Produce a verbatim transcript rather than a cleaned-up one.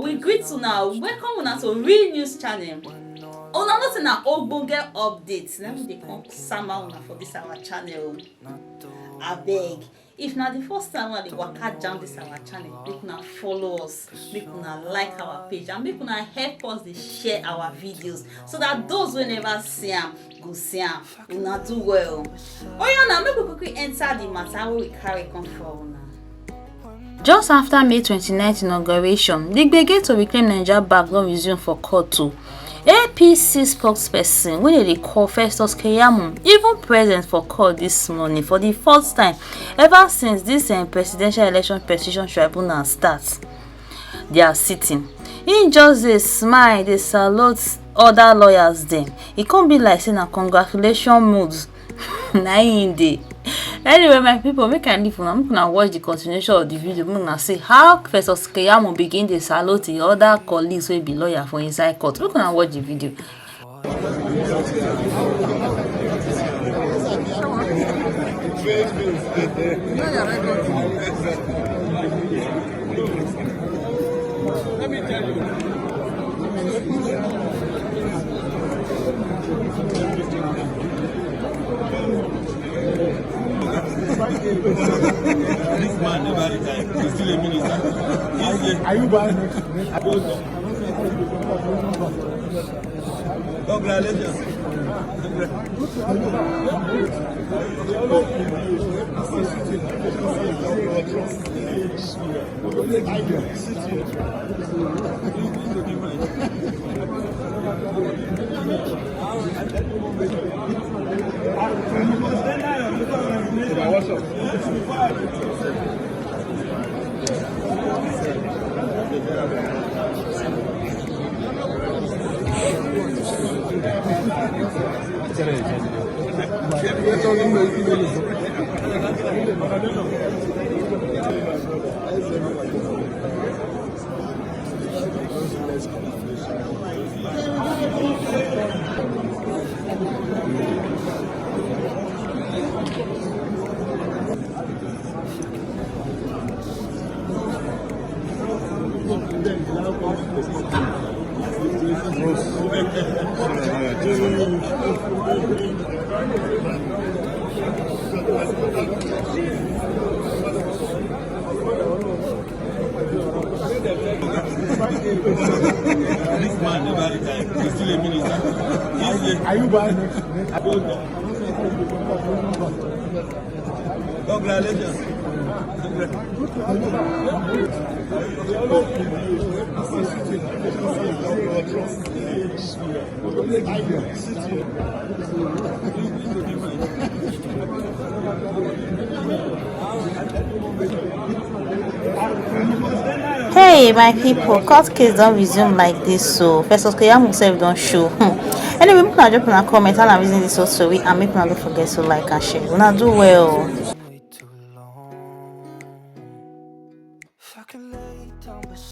We greet una, welcome una to Real News Channel. Una know say na ogbonge update na we dey come sama una for this our channel. Abeg, if na the first time una dey waka jam this our channel, make una follow us, make una like our page, and make una help us dey share our videos, so that those wey never see am go see am. Una do well. Oya na, make we quickly enter the matter wey we carry come for una. Just after May twenty-ninth inauguration, the gbege to reclaim Naija bag don resume for court o. A P C spokesperson wey dem dey call Festus Keyamo even present for court this morning for the first time ever since this um, Presidential Election Petition Tribunal start their sitting. He just dey smile, dey salute other lawyers dem. E come be like say na congratulation mood na im dey. Anyway, my people, make I leave una, make una watch the continuation of the video, make una see how Festus Keyamo begin dey salute the other colleagues wey be lawyer for inside court. Make una watch the video. This man never retire. He's still a minister. He's a... Are you bad? Congratulations. This man never retire. He's still a minister. He's a... Are you bad? Congratulations. Hey, my people, court case don resume like this, so Festus Keyamo sef don show. Hmm. Anyway, make una drop una comment, how una reason this whole story, and make una no forget to like and share. Una do well.